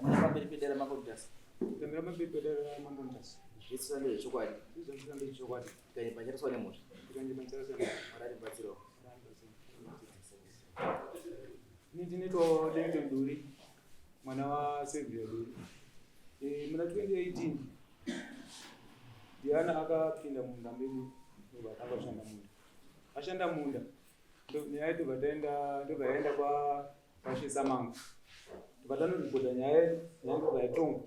Ndamira pamberi pedare Mambo Mutasa. Ndamira pamberi pedare Mambo Mutasa. Zvese ndezvechokwadi. Zvese ndezvechokwadi. Ndikanyepa ndichataswa nemhosva. Ndikanyepa ndichataswa nemhosva. Mwari andibatsirewo. Ini ndinoitwa Lengton Duri, mwana waSaviour Duri. Eh, muna 2018 Diana akapinda munda medu ndobva atanga kushanda munda. Ashanda munda nyaya ndobva taenda ndobva yaenda kwa kwaShe Samanga. Ndobva tanoripota nyaya yedu, nyaya ndobva yatongwa.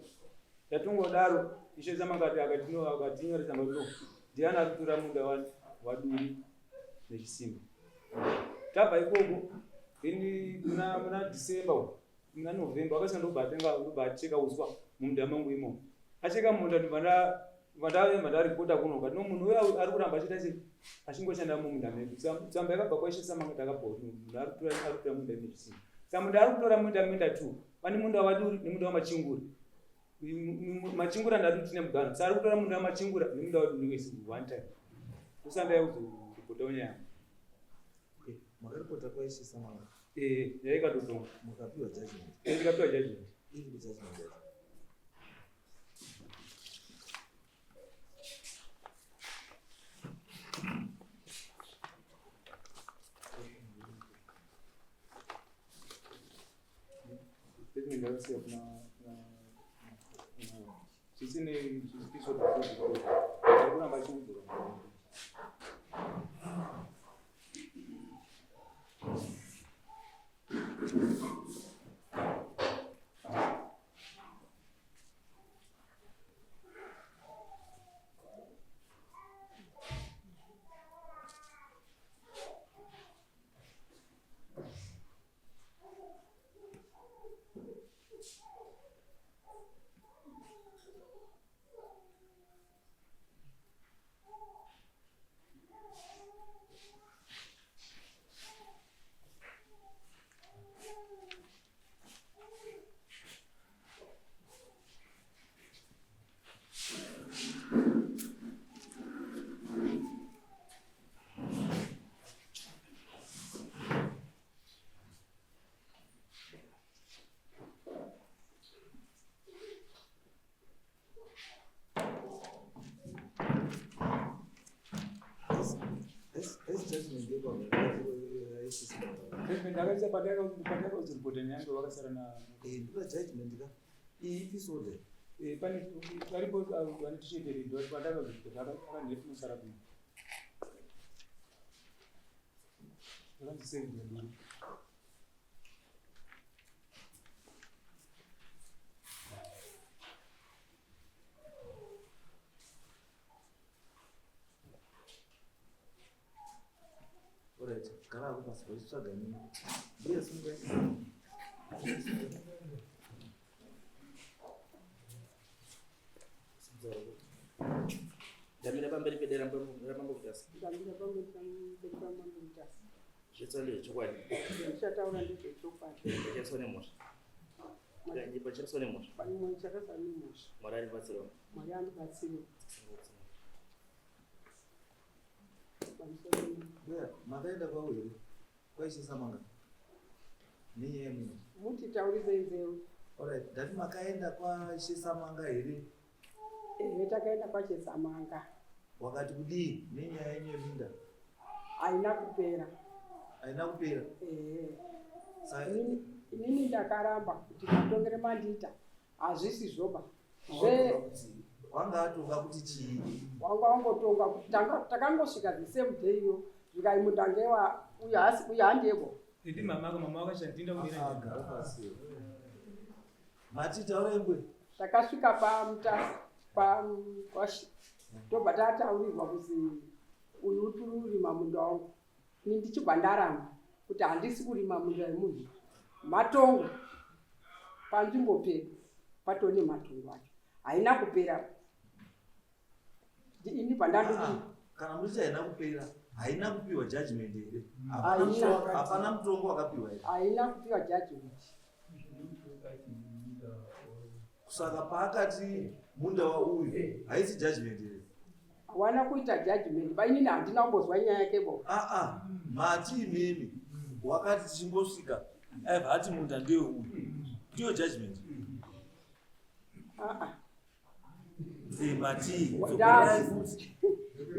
Yatongwa kudaro Ishe Samanga akatinyora tsamba kuti no Diana ari kutora munda waDuri nechisimba. Tabva ikoko then muna December uko muna November akasvika ndobva atenga ndobva acheka uswa mumunda mangu imomo. Acheka munda ndobva ndabva ndaripota kuno kati no munhu uya ari kuramba achiita sei achingoshanda mumunda medu. Tsamba yakabva kwaIshe Samanga takabva kuti munhu ari kutora munda nechisimba. Saka munda ari kutora munda minda two pane munda waDuri nemunda waMachingura. Machingura ndati tine muganho saka ari kutora munda waMachingura nemunda waDuri wese one time. Ndosandaya kuzoripotawo nyaya yangu. Makaripota kwaIshe Samanga? Eh, nyaya ikatotongwa. Mukapiwa judgment? Eh, ndikapiwa judgment. Iri judgment yacho? Statement ndakasiya kuna zvisinei zvichipiswa ari kuramba achiudzira. Ndakaisa pandakauziripota nyange vakasara na eh, ndikuda judgment ka iyi episode eh, pane varipo vane t-shirt red pandakauziripota akandinosara kuno akanzi save the Alright, gara hako pasi vachitsvaga inini. Ndiye sunga. Ndamira pamberi pedera ramambo Mutasa. Ndamira pamberi pamambo Mutasa. Zvese ndezvechokwadi. Zvandichataura ndezvechokwadi. Ndichaiswa nemhosva. Ndikanyepa ndichaiswa nemhosva. Pamwe ndichakaiswa nemhosva. Mwari andibatsirewo. Mwari andibatsirewo. Mbuya, makaenda kwavo here? Kwaishe Samanga? Nenyaya yemunda. Muti taurise nzeu. Alright, ndati makaenda kwaIshe Samanga here? Ehe, takaenda kwaIshe Samanga. Wakati kudii nenyaya yenyu yeminda? Haina kupera. Haina kupera? Ehe. Inini ndakaramba kuti matongere mandiita hazvisi zvoba. Zve wanga atonga kuti chii? Wanga wangotonga kuti takangosvika the same day iyo zvikai mundangewa uyo hasi uyo handiyebo. Ndi mama ako mama wakachandinda kumira. Ah, gara pasi. Mati taura ingwe. Takasvika paMutasa pa tobva tataurirwa kuzi uyu uturi urima munda wangu. Ini ndichibva ndaramba kuti handisi kurima munda yemunhu. Matongo panzvimbo pedu patone matongo acho haina kupera. Ini pandandoti ah, kana muchiti haina kupera haina kupiwa judgment here? Hapana mutongo wakapiwa here? Haina kupiwa judgment. Saka paakati munda wauyu haisi judgment here? Hawana kuita judgment bainini handina kumbozwa nyaya yake bo. Ah ah, mati imimi wakati tichingosvika aibva ati munda ndiyo uyu. Ndiyo judgment. Aa. Mati dzokerai futi.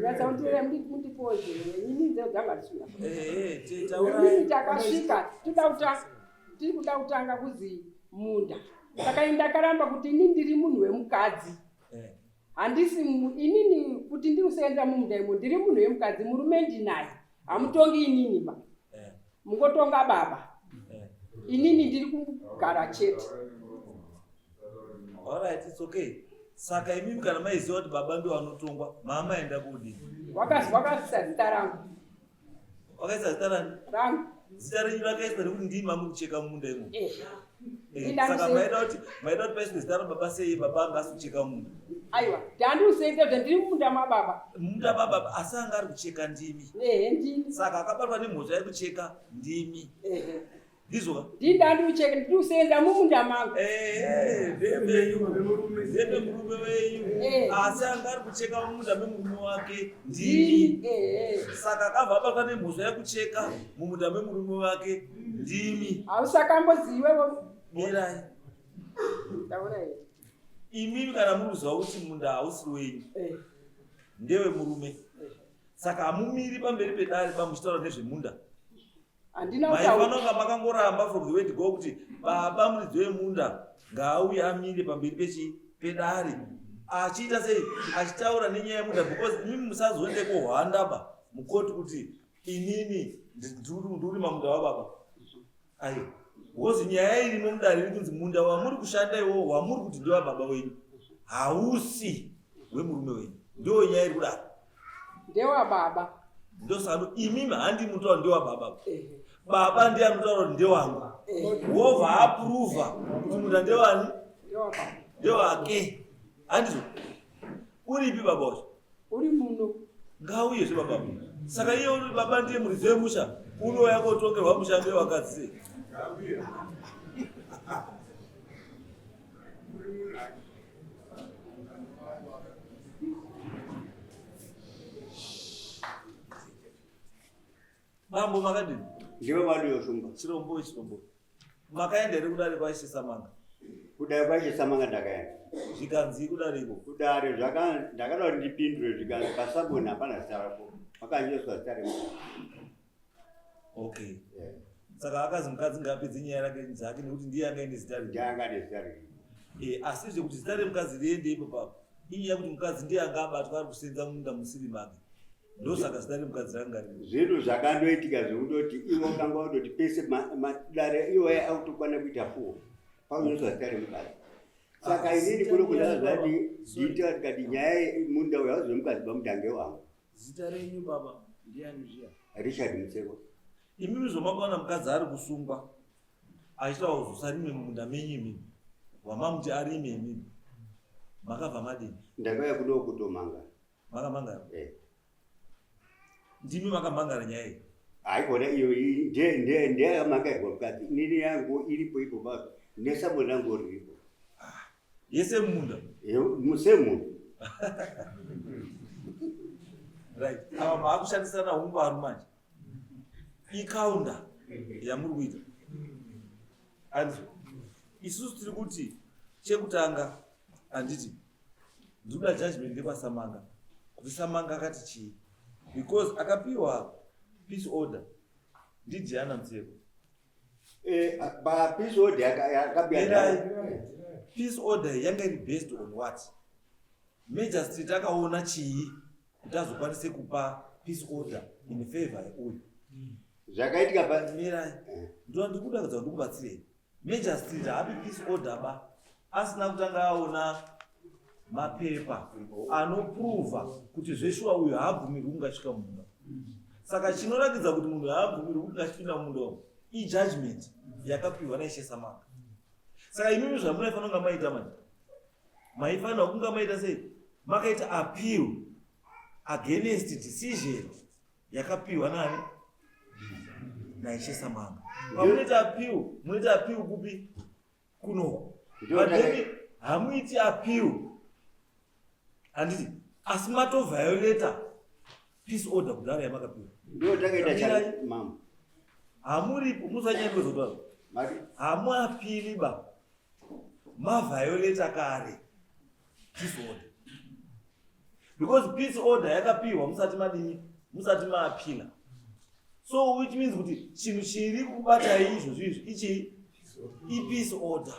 Nyatsaundire mundipoze ini nzeo dzanga ndisina. Eh, taurai. Inini takasvika toda kutanga tiri kuda kutanga kuzi munda. Saka ini ndakaramba kuti ini ndiri munhu wemukadzi. Handisi inini kuti ndiri kusenza mumunda imo ndiri munhu wemukadzi murume ndinaye. Hamutongi inini ba. Mungotonga baba. Inini ndiri kugara chete. Alright, it's okay. Saka imimi kana maiziva kuti baba ndiwo anotongwa, mama enda kudii? Wakaisa zita rangu. Wakaisa zita rani? Rangu. Zita renyu rakaiswa nekuti ndii mamu kucheka mumunda imomo. Eh. Eh, saka maida kuti maida kuti paiswe zita rababa sei baba anga asi kucheka munda. Aiwa, ndandiusenza kuti ndiri mumunda mababa. Munda mababa asi anga ari kucheka ndimi. Ehe, ndini. Saka akabatwa nemhosva yekucheka ndimi. Ehe. Ndizvo ka? Ndini ndandiucheka ndiusenza mumunda mangu. Ehe, ndemenyu. Ndememurume wenyu. Eh. Asi anga ari kucheka mumunda memurume wake ndimi. Ehe. Saka akabva abatwa nemhosva yekucheka mumunda memurume wake ndimi. Hausakamboziwe. Mirai. Taurai. Imimi kana muri kuziva kuti munda hausiri wenyu. Eh. Ndewe murume. Saka hamumiri pamberi pedare pamuchitaura nezvemunda. Handina Maifanira kutaura. kunga makangoramba from the word go kuti baba muridzi wemunda ngaauye amire pamberi pechi pedare achiita sei achitaura nenyaya yemunda because imimi musazoende kohwanda ba mukoti kuti inini ndiri munda wababa. Aiwa. Because nyaya irimo mudare iri kunzi munda wamuri kushanda iwowo wamuri kuti ndewababa wenyu hausi wemurume wenyu. Ndiyo nyaya iri kudaro. Ndewababa. Ndosaka imimi handi mutaura ndewababa. Ehe. Baba ndiye anotaura kuti ndewangu. Ehe. Wobva apuruvha kuti munda ndewani? Ndewababa. Ndewake. Handizvo? Uripi baba wacho? Uri muno. Ngauyezve baba. Saka iye uri baba ndiye muridzi wemusha. Unouya kotongerwa musha ndewakadzi sei? Mambo makadini? Ndiwe bado yoshumba. Chirombo chirombo. Makaenda here kudare kwaIshe Samanga? Kudare kwaIshe Samanga ndakaenda. Zvikanzi kudare iko? Kudare ndakada kuti ndipindure zvikanzi pasaboni hapana zita rako. Makanyoreswa zita remunhu. Okay. Yeah. Saka akazi mukadzi ngaapedze nyaya yake dzake nekuti ndiye anga ine zita riripo. Ndiye anga ine zita riripo. Eh, asi zvekuti zita remukadzi riende ipo papo. Inyaya yekuti mukadzi ndiye anga abatwa ari kusenza munda musiri make. Ndosaka zita remukadzi ranga riripo. Zvinhu zvakandoitika zvekutoti ivo kanga vatoti pese madare iwo akutokwana kuita 4 pakunyoreswa zita remukadzi. Saka inini kuno kundakazvati ndiita tikati nyaya yemunda uyu hauzi wemukadzi pamunda ngewangu. Zita renyu baba ndiani zviya? Richard Mutsekwa. Imimi zvomakaona mukadzi ari kusungwa achitaura kuzosarime mumunda menyu imimi wamamuti arime imimi makabva madini? Ndakauya kuno kutomanga. Makamangara? Eh. Ndimi makamangara nyaya iyi? Haikona iyo ndeyakamangirwa mukadzi. Inini yangu iripo ipo papo nesaboni rangu riripo. Yese munda? Semunda. Right. Ava maakushandisana ungwaru manje. Ikaunda yamuri kuita. Andrew, isusu tiri kuti chekutanga handiti ndikuda judgment ndekwaSamanga kuti Samanga akati chii because akapiwa peace order ndiDiana Mutsekwa. Pa peace order yakapiwa Peace order yanga iri based on what? Magistrate akaona chii kuti azokwanise kupa peace order in favor yeuyu. Zvakaitika pa Mirai. Ndinoda ndikuda kuti ndikubatsirei. Magistrate haapi peace order ba asina kutanga aona mapepa anoprova kuti zveshuwa uyu haabvumirwi kunge asvika mumunda. Saka chinoratidza kuti munhu haabvumirwi kunge achipinda mumunda umu ijudgment yakapiwa naIshe Samanga. Saka imimi zvamunofanira kunge maita manje, maifanira kunge maita sei? Makaita appeal against decision yakapiwa nani? NaIshe Samanga. Pamunoita appeal, munoita appeal kupi? Kuno. But then hamuiti appeal. Handiti asi matoviolata peace order kudhara yamakapiwa. Ndio takaita cha mama. Hamuripo musanyanya kuzodaro. Hamuapili ba. Maviolata kare. Peace order, because peace order yakapiwa musati madini, musati maapila. So which means kuti chinhu chiri kubatai izvozvo izvi ichi ipeace order,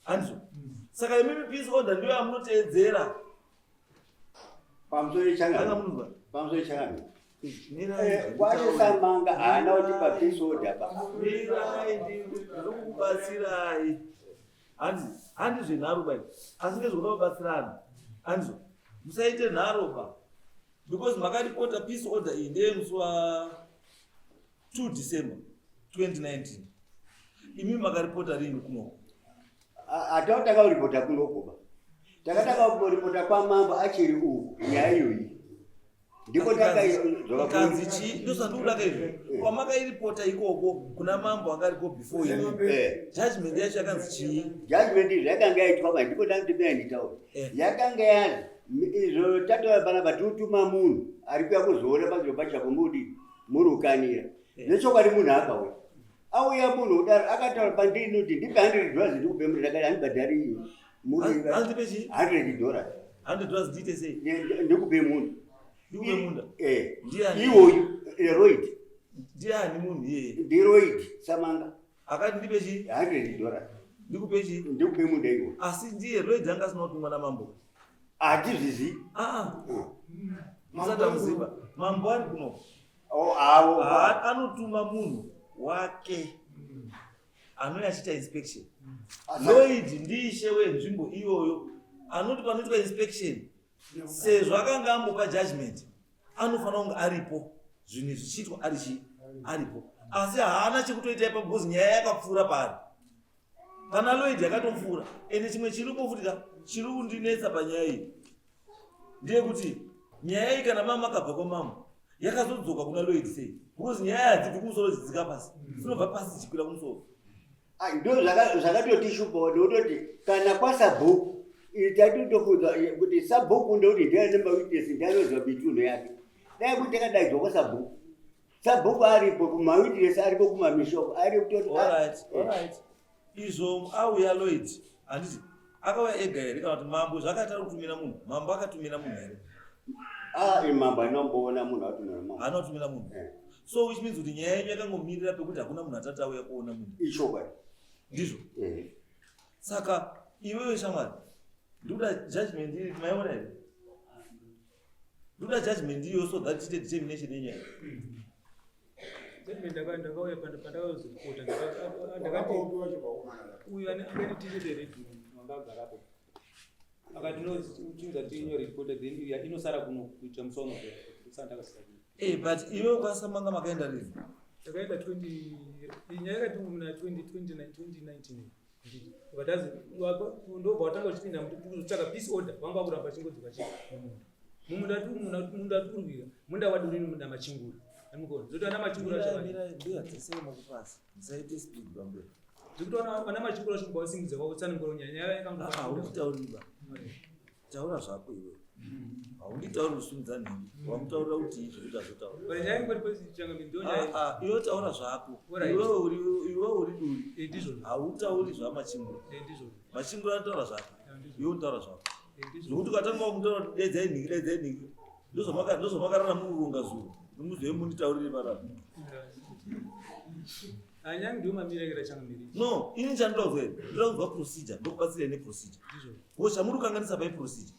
handizvo? Saka imimi peace order ndiyo yamunoteedzera. Pamusoro Anga changani. munzwa? Pamusoro changani. Mirai, Kwacho Samanga haana kutipa peace order ba. Mirai, ndiri kukubatsirai. Handi zvenharo bai, asi ngezvokuda kubatsirana, handizvo? Musaite nharo ba, because makaripota peace order iyi ndeyemusi wa 2 December 2019. Imi makaripota rini kunoko? Hatautaka kuripota kunokoba, takataka kuripota kwamambo achiri uku nyaya iyoyi, ndipo Ikanzi chii? Ndozvandikudaka izvo. Kwamakairipota ikoko kuna mambo angariko before imi, judgment yacho yakanzi chii? Judgment izvo yakanga yaitwa ba, ndipo ndandimira nditaura. Yakanga yazi izvo tatora panapa, tirikutuma munhu ari kuya kuzoona panzvimbo pachapo muri muri kukanira. Nechokwadi munhu akauya, auya munhu kudaro akataura pandiri noti ndipe $100 ndikupe munhu. Ndakati handibhadhari. Handipe chii? $100. $100 ndiite sei? Ndikupe munhu. Ndikupe munda? Eh. Ndiani? Iwoyu Royd. Ndiani munhu iyeye? NdiRoyd Samanga. Akati ndipe chii? $100. Ndikupe chii? Ndikupe munda iwo. Asi ndiye Royd anga asina kutumwa namambo? Hatizvizi. Aa, musati amuziva mambo ari kuno. Oh, avo. Anotuma munhu wake anouya achiita inspection. Lloyd ndiishe wenzvimbo iyoyo, anoti panoitwa inspection, sezvo akanga ambopa judgment, anofanira kunge aripo zvinhu izvi zvichiitwa, ari chii, aripo. Asi haana chekutoita ipapo because nyaya yakapfuura paari, pana Lloyd yakatopfuura. Ende chimwe chiripo futi ka chiri kundinetsa panyaya iyi ndeyekuti nyaya iyi, kana mama akabva kwamama, yakazodzoka kuna Lloyd sei? Because nyaya hadzibvi kumusoro dzidzika pasi, dzinobva pasi dzichikwira kumusoro. Ah, ndo zvakatotishupawo ndokutoti kana kwasabhuku tatotofunza kuti sabhuku ndokuti ndiane mawitness, ndianoziva mitunhu yake. Dai kuti takadaidzwa kwasabhuku, sabhuku aripo, kumawitness aripo, kumamishoko ari kutoti. Alright, izvo auya Lloyd, handiti akauya ega here, kana kuti mambo zvakaita ari kutumira munhu? Mambo akatumira munhu here? Ah, mambo anomboona munhu atumira mambo. Haana kutumira munhu? Eh. So which means kuti nyaya yenyu yakangomirira pekuti hakuna munhu atati auya kuona munhu. Ichokwadi. Ndizvo? Eh. Saka iwewe shamwari, ndikuda judgment iri, maiona here? Ndikuda judgment iyo so that tiite determination yenyaya. Judgment ndakauya pandakazoripota, ndakati uyu ane t-shirt yered wanga agarapo akati nochinza tinyore ripota, then iya inosara kuno kuita musi waunopera, ndosaka ndakasara kuno. Eh, but iwe kwaSamanga makaenda rini? Takaenda 20, iyi nyaya yakati muna 2019, ukatazi ndobva watanga uchipinda kuzotsvaka peace order, wanga wakuramba achingodzoka chi mumunda, mumunda atikurwira munda waduri namachingura, amukona zoti ana machingura acho Mirai, mbuya, dzosei makupasi, musaite speed bambuya. Zvekuti vana machingura acho kubva vasimudza kwakutsanangura nyaya Ah, yakanga. Haunditauriri ba, taura zvako iwe. Haunditauri kusimudza nhingi, wamutaurira kuti izvi kuti azotaura. Nyaya ingori changamiri, ndo nyaya. Ah, ah, iwe taura zvako. Alright. Iwe uri duri. Ndizvo. Hautauri zvamachingura. Ndizvo. Machingura anotaura zvake. Ndizvo. Iwe unotaura zvako. Ndizvo. Zvokuti ukatanga wakutaura kuti dedzai nhingi, dedzai nhingi, ndozvamakarara mururunga zuro, muzove munditaurire parapa. Anyanga ndiwo mamirira, changamiri. No, ini chandoda kuzwa here, ndoda kuzwa procedure, ndokubatsirai neprocedure. Ndizvo. Ko chamuri kukanganisa pai procedure,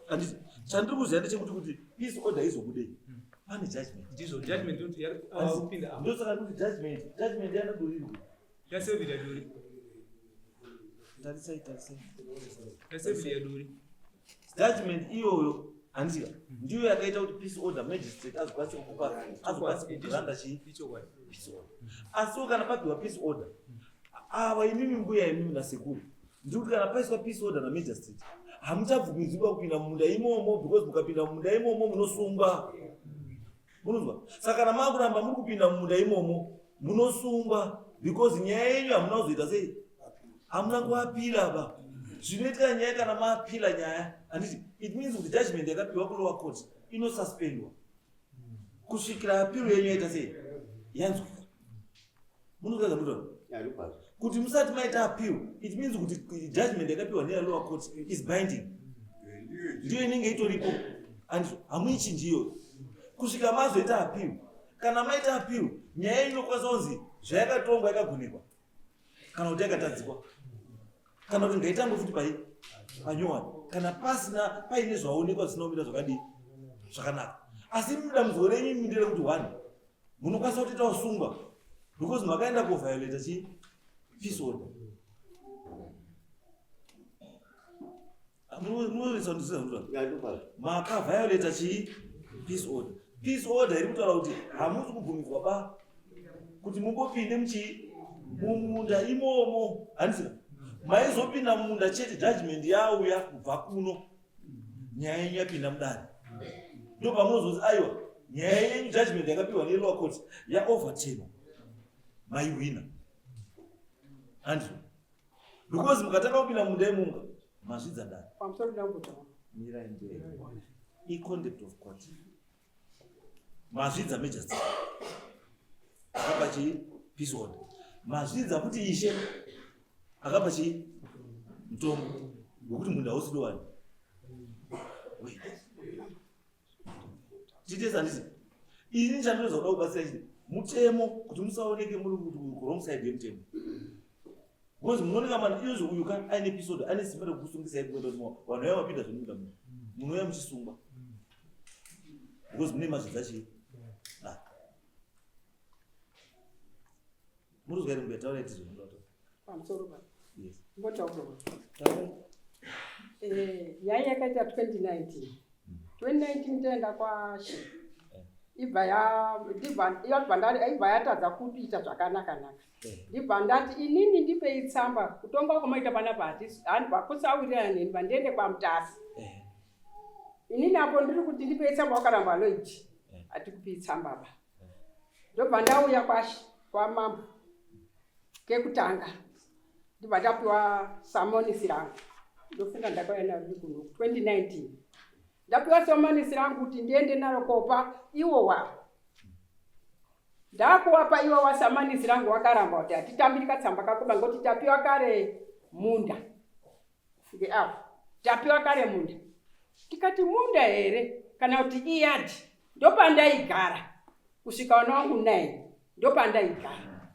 handiti? Chandiri kuziva ndechekuti kuti peace order izobudei pane judgment. Ndizvo, judgment ndoti kupinda apo. Ndosaka ndikuti judgment yanadurirwa. Yasevhiri yaduri. Tarisai, tarisai. Yasevhiri yaduri. Judgment iyoyo, handika, ndiyo yakaita kuti peace order magistrate azokwanise kukupa, azokwanise kugranda chii? Ichokwadi. Peace order. Asiwo kana papiwa peace order, ava imimi mbuya, imimi nasekuru, ndikuti kana paiswa peace order namagistrate, hamuchabvumidzwi kupinda mumunda imomo, because mukapinda mumunda imomo munosungwa, munonzwa? Saka kana maakuramba muri kupinda mumunda imomo, munosungwa, because nyaya yenyu hamuna kuzoita sei, hamuna kuapila ba. Zvinoitika nyaya, kana maapila nyaya, handiti it means kuti judgment yakapiwa kulower court inosuspendwa kusvikira appeal yenyu yaita sei, yanzwika. Munozwa zvandinotaura? Aripazvo. Kuti musati maita appeal, it means kuti judgment yakapiwa neya lower court is binding. Ndiyo inenge itoripo. Andizvo, hamuichinji iyoyo. Kusvika mazoita appeal. Kana maita appeal, nyaya inokwanisa kunzi zvayakatongwa yakagonekwa kana kuti yakatadzikwa kana kuti ngaitangwe futi pai panyowani kana pasina paine zvaonekwa zvisina kumira zvakadii zvakanaka. Asi dambudziko renyu imi nderekuti one munokwanisa kutoita usungwa because makaenda koviolata chii peace order. Makaviolata chii peace order. Peace order iri kutaura kuti hamusi kubvumidzwa ba kuti mumbopinde muchii mumunda imomo handisika maizopinda mumunda chete judgment yauya kubva kuno nyaya yenyu yapinda mudare ndopamunozonzi aiwa nyaya yenyu judgment yakapiwa nelower court yaoverturnwa maiwina handizvo because mukatanga kupinda mumunda imunga mazvidza dare. Pamusoro ndambotaura. Mirai mberi. Icontempt of court. Mazvidza majesty. Akapa chii? Peace order. Mazvidza kuti ishe akapa chii? Mutongo wekuti munda hausi wani. Wait. Titese handiti? Ini chandinoza kuda kubatsira chii? Mutemo kuti musaoneke muri wrong side yemutemo. Because munooneka mana iyozvo uyu ka aine episode ane simba rekukusungisai kuenda kuti vanhu vaya vapinda zvemunda muno. Munouya muchisungwa. Because mune mazvidza chii? Ah. Muri kuzwa here mbuya taurai tizwe munoda kutaura. Pamusoro pa. Yes. Mbotaura. Taurai. Eh, nyaya yakaita 2019. 2019 taenda kwaShe. Ibva ya ndibva yabva ndari ibva yatadza kuita zvakanaka naka. Ndibva ndati inini ndipei tsamba kutonga kwamaita panapa hatisi handibva kusawirirana neni vandiende kwaMutasa. Inini apo ndiri kuti ndipei tsamba wakaramba Lloyd. Hatikupii tsamba ba. Ndobva ndauya kwaShe kwamambo kekutanga. Ndibva ndapiwa samonisi rangu. Ndofunga ndakauya naro kuno 2019. Ndapiwa samonisi rangu kuti ndiende naro kopa iwo wavo. Ndakuwapa iwo wasamanisi rangu wakaramba kuti hatitambiri katsamba kako ngoti tapiwa kare munda. Ngeapo tapiwa kare munda. Tikati munda here kana kuti iyadhi ndopandaigara kusvika vana vangu 9 ndopandaigara.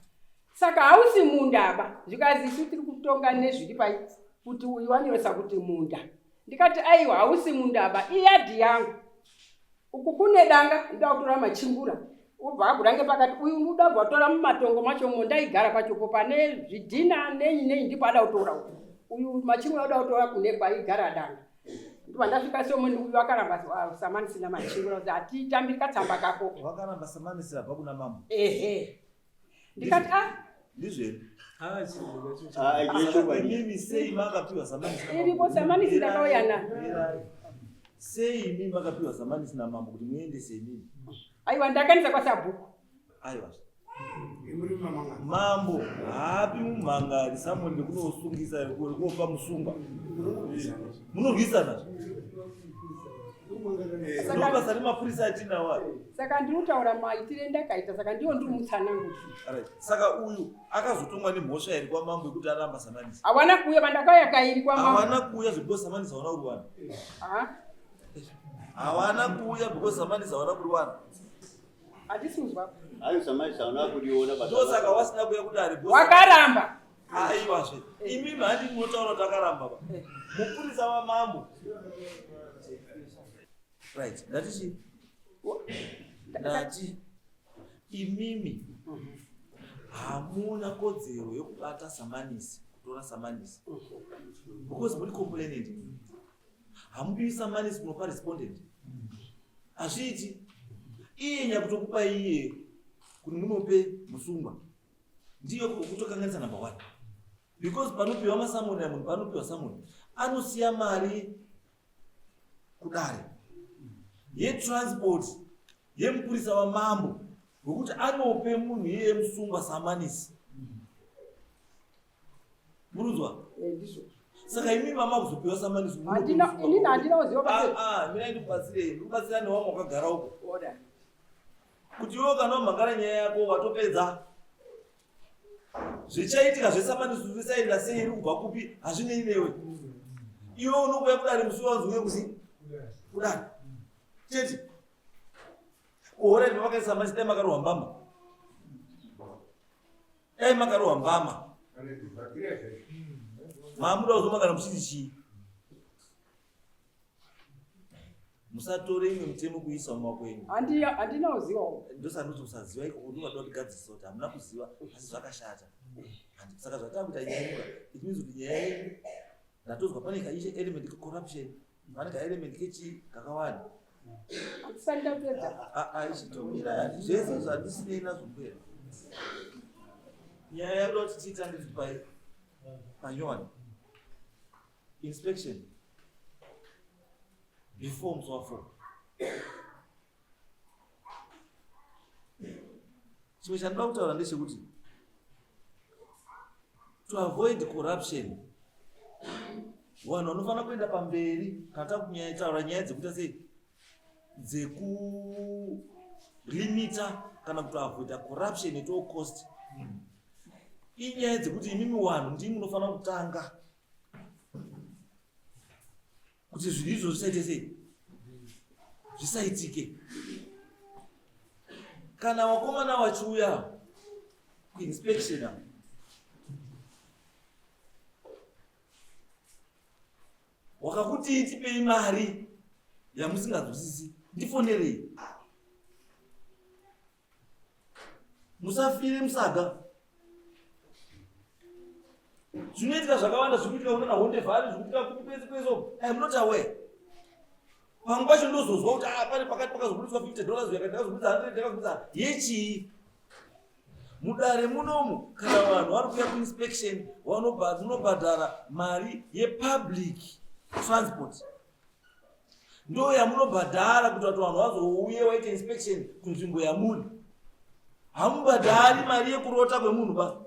Saka hausi munda ba zvikazi isu tiri kutonga nezviri pai kuti uyu wanyoresa kuti munda. Ndikati aiwa hausi munda ba iyadhi yangu. Uku kune danga ndoda kutora machingura ubva abuda ngepakati uyu unoda kubva kutora mumatongo macho umo ndaigara pachopo pane zvidhina nenyi nenyi ndipo ada kutora uyu. Uyu machingura uda kutora kune kwaigara danga. Ndibva ndasvika somoni uyu akaramba samanisina machingura kuti hatitambiri katsamba kako. Wakaramba samanisi rabva kuna mambo. Ehe. Ndikati ah Ndizvo here? Ah, chii, Ah, Saka imimi sei makapiwa samanisi namambo? Iripo samanisi ndakauya nayo. Mirai. Sei imimi makapiwa samanisi namambo kuti muendese imimi? Aiwa ndakaendesa kwasabhuku. Aiwa. Mambo haapi mumhangari samoni rekunosungisa rekunopa musungwa. Munorwisana. Ndobasa remapurisa atinawo aya. Saka ndiri kutaura maitire ndakaita saka ndiwo ndiri mutsananguri. Alright. Saka uyu akazotongwa nemhosva here kwamambo yekuti aramba samanisi? Hawana kuuya vandakauya kairi kwamambo. Hawana kuuya zvekuti samanisi hawana kuriwana. Ah, Hawana kuuya because samanisi hawana kuriwana. handisi kuzwa. Ayo samanisi hauna kuriona basa. Ndosaka wasina kuuya kudare. because- Wakaramba. Aiwazve. Imimi handi munotaura kuti akaramba ba. Mupurisa wamambo. Right. Ndati chii? Ndati imimi hamuna kodzero yekubata samanisi, kutora samanisi. Because muri complainant. Hamupiwi samanisi kunopa respondent. Hazviiti. Iye nyakutokupa iye kuti munope musungwa. Ndiyo kutokanganisa number 1. Because panopiwa masamoni munhu panopiwa samoni anosiya mari kudare yetransport yemupurisa wamambo wekuti anope munhu iye musungwa samanisi. Murunzwa? Ndizvo. Saka imi mama kuzopiwa samanisi munope Handina, musungwa. inini handina kuziva basa. Ah, ah, mirai ndikubatsirei. Ndikubatsira newamwe wakagara uko. Order. Kuti iwe kana wamhangara nyaya yako watopedza. Zvichaitika zvesamanisi zvisaenda sei iri kubva kupi hazvinei newe. Iwe unokuya kudare musi wanzi uye kusi kudare chete. Kuhora ndipo vakaisa masi, dai makarohwa mbama, dai makarohwa mbama. Maamuda kuzomangana muchiti chii? Musatore imwe mutemo kuisa mumaoko enyu. Handina kuzivawo. Ndosandoti usaziva ikoko ndovada kutigadzirisa kuti hamuna kuziva, asi zvakashata. Saka zvatakuita nyaya yenyuka, it means kuti nyaya yenyu ndatozwa pane kaishe element kecorruption, pane kaelement kechii kakawanda. Handisati ndapedza. Aichitomira zvese zvandisinei nazvo mbuya. Nyaya yakuda kuti tiitange tiri pai panyowani inspection before musi wa 4. Chimwe chandinoda kutaura ndechekuti to avoid corruption, vanhu vanofanira kuenda pamberi kana takunyaya nyaya dzekuita sei dzekulimita kana kutoavoida corruption at all cost, inyaya dzekuti imimi vanhu ndimi munofanira kutanga kuti zvinhu izvo zvisaite sei, zvisaitike. Kana vakomana vachiuya kuinspection apa, wakakuti tipei mari yamusinganzwisisi, ndifonerei. Musafire musaga. Zvinoitika zvakawanda zviri kuitika kunana Honde Valley, zviri kuitika kupi kwese kwese uko. I am not aware. Pamwe pacho ndozozwa kuti ah, pane pakati pakazobudiswa $50, yakati ndakazobudisa 100, ndakazobudisa yechii. Mudare munomu kana vanhu vari kuuya kuinspection, munobhadhara mari yepublic transport, ndo yamunobhadhara kuti vanhu vazouye waite inspection kunzvimbo yamuri. Hamubhadhari mari yekurota kwemunhu ba,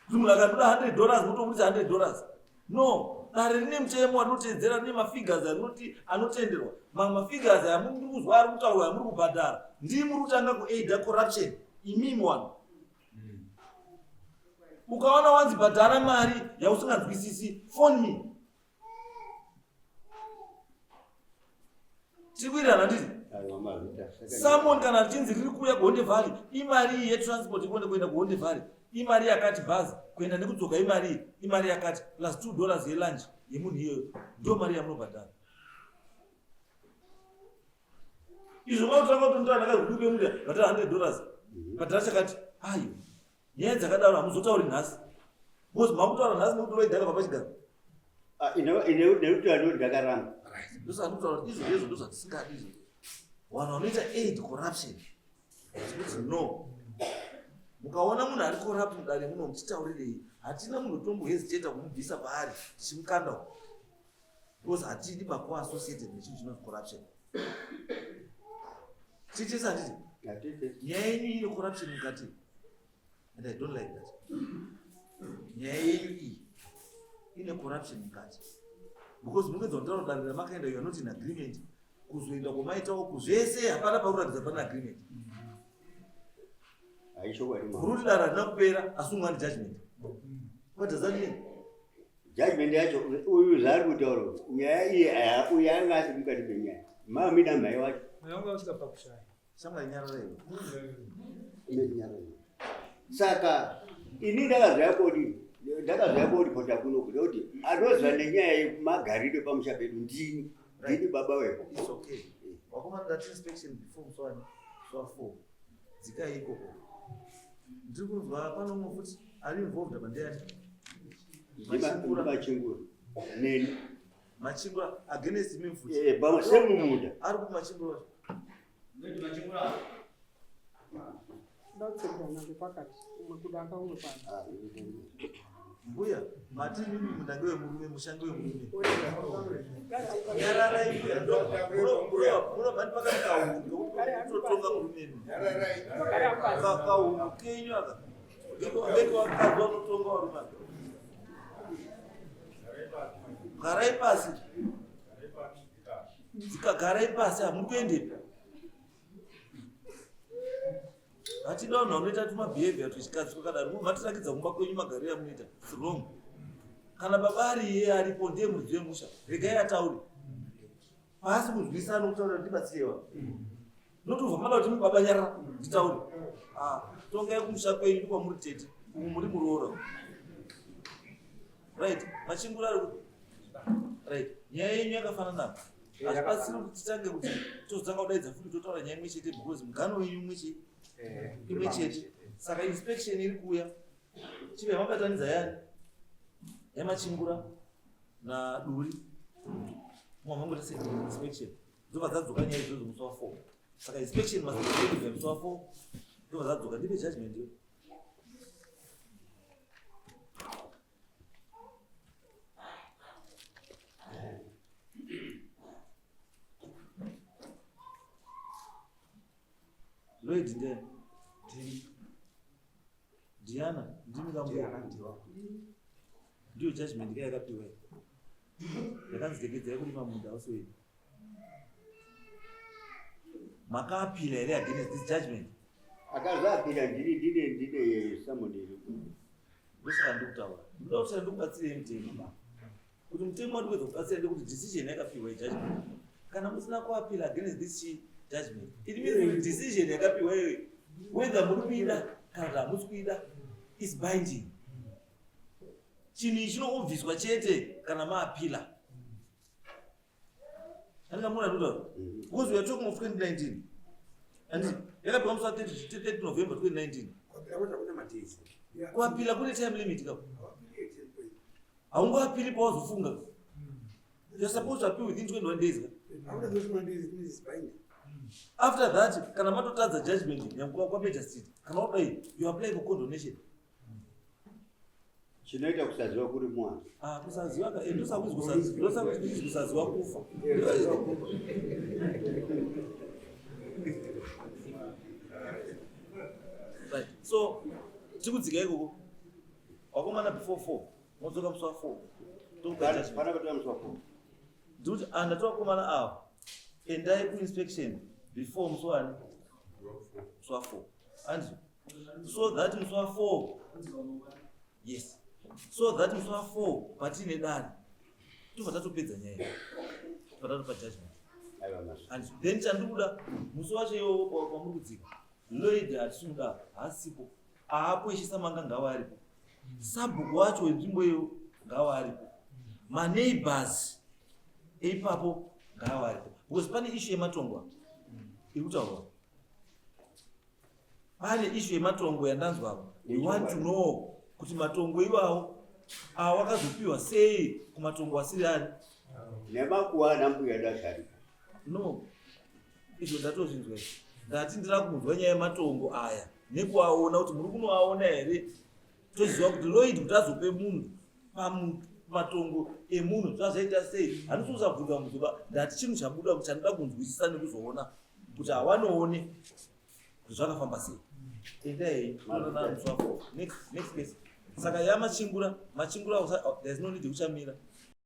kuti munhu akandoda $100 motobudisa $100. No, dare rine mutemo warinotevedzera, rine mafigures arinoti anotenderwa. Mamwe mafigures ayamuri kuzwa ari kutaurwa yamuri kubhadhara, ndii muri kutanga kuaida corruption imimi wanhu. Ukaona wanzi bhadhara mari yausinganzwisisi, phone me. Tiri kuwirirana, handiti? Aiwa, mazvita. Summon kana richinzi riri kuuya kuHonde Valley, imari iyi yetransport ikuende kuenda kuHonde Valley, imari yakati, bhazi kuenda nekudzoka imari iyi, imari yakati, plus $2 yelunch yemunhu iyoyo, ndo mari yamunobhadhara. Izvo mautanga kutontora ndakazviduke muda bhadhara $100, bhadhara chakati. Ayo nyaya dzakadaro hamuzotauri nhasi, because makutaura nhasi nekuti vaidhaka pachigaro. Ah, nekuti anoti ndakaramba. Ndosandikutaura kuti izvo izvo ndozvatisingadi izvo. Vanhu vanoita aid corruption, kuti no, mukaona munhu ari corrupt mudare muno, muchitaurirei. Hatina munhu tombohesitata kumubvisa paari tichimukanda uko, because hatidi makuva associated nechinhu chinonzi corruption. Tichese, handiti? Hatite. Nyaya yenyu ine corruption mukati and I don't like that. Nyaya yenyu iyi ine corruption mukati because munopedza kutaura dare ramakaenda, you are not in agreement. Kuzoenda kwamaitawo kuzvese, hapana pakuratidza pane agreement. Haishokwadi. Kuri kuti dare harina kupera, asi umwe ane judgment. What does that mean? Judgment yacho, uyu zvaari kutaura kuti nyaya iyi aya, uyu anga asiri mukati menyaya, mamina mhai wacho. Anga usika pakushaya. Shamwari, nyarara iwe. Saka ini ndakazoya kodi, ndakazoya koripota kuno kuda kuti anoziva nenyaya yemagariro pamusha pedu ndini, ndini baba wepo. It's okay. Wakomana, ndati inspection before musi wani? Musi wa 4. Dzikai ikoko. Ndiri kunzwa pano umwe futi ari involved apa, ndiani? Machingura. Machingura neni. Machingura against me futi. Eh, semumunda. Ari kumachingura. Ndatsigana ngepakati, umwe kudanga, umwe pano. Ah, Mbuya, mati mimi munda ngewemurume, musha ngewemurume. Nyararai mbuya. Munobva ndipakati kaunhu ngekuti murume imi. Kaunhu kenyu aka ndekewakadzi vanotonga varume aka. Garai pasi. Dzikagarai pasi, hamuri kuendepi. Hatida vanhu vanoita tumabehavior twechikadzi twakadaro. Matirakidza kumba kwenyu magariro amunoita. It's wrong. Kana baba ari iye aripo ndiye muridzi wemusha, regai ataure. Paasi kunzwisana nokutaura ndibatsirewa. Notobva mada kuti baba nyarara nditaure. Ah, tongai kumusha kwenyu kwamuri tete, umu muri muroora. Right, machingura ari kupi? Right, nyaya yenyu yakafanana. Hazvibatsiri kuti titange kuti tozotanga kudaidza futi totaura nyaya imwe chete because mugano wenyu imwe chete. Imwe chete. Saka inspection iri kuuya. Chive mabatanidza yani? Yamachingura naDuri. Mwa mangu tese inspection. Ndobva dzadzoka nyaya idzodzo musi wa 4. Saka inspection must be ready by musi wa 4. Ndobva dzadzoka ndipe judgment iyo. Lloyd ndiani? Ndini. Diana, ndimi kambuya. Diana ndiwa. Ndiyo judgment ka yakapiwa iyi. Yakanzi regedzai kurima munda hausi wenyu. Makaapila here against this judgment? Akazoapira ndini ndine ndine summon iri. Ndosaka ndikutaura. Ndinoda kuti ndikubatsirei mutemo. Kuti mutemo wandikuedza kubatsira ndekuti decision yakapiwa judgment. Kana musina kuapila against this judgment, it means kuti decision yakapiwa iyoyo whether muri kuida kana kuti hamusi kuida is binding. Chinhu ichi chinongobviswa chete kana maapila. Andika muna ndikutaura. Because we are talking of 2019. And yakapiwa musi wa 30 November 2019. Kuapila kwacho hakuna madays. Kuapila kune time limit ka. Haungoapili pawazofunga. You're supposed to appeal within 21 days ka. Hakuna 21 days, it means it's binding. After that, kana matotadza judgment nyanguva kwa magistrate, kana wadai, you apply for condonation. Chinoita kusaziva kuri mwana. Ah, kusaziva ka, ndosakuzi kusaziva kufa. Right. So, tikudzika ikoko. Wakomana before 4, modzoka musi wa 4. Tokupa judgment. Pana kutora musi wa 4. Ndikuti anda tovakomana ava endai kuinspection before musi wani? Musi wa 4. And so that musi wa 4. Yes. So that musi wa 4 patine dare. Tobva tatopedza nyaya iyi. Tobva tatopa judgment. Aiwa mazvo. And then chandikuda musi wacho iwowo pamuri kudzika. Lloyd hatisuda haasipo. Aapo ichisamanga ngava aripo. Sabhuku wacho wenzvimbo iyo ngava aripo. Maneighbors eipapo ngava aripo. Because pane issue yematongo apa iri kutaurwa. Pane issue yematongo yandanzwa apa. We want to know kuti matongo iwawo awakazopiwa sei kumatongo asiri ani. Nemakuwa ana mbuya dasharika. No. Izvo ndatozvinzwa izvo. Ndati ndira kunzwa nyaya yematongo aya nekuaona kuti muri kunoaona here toziva kuti Lloyd kuti azope munhu pamatongo emunhu zvazvaita sei. Handisi kusabvunza mubvunzo ndati chinhu chabuda chandoda kunzwisisa nekuzoona kuti hawanoone kuti zvakafamba sei. Endai toonana musi wa 4. Next, next case. Saka yamachingura, machingura there's no need yekuchamira.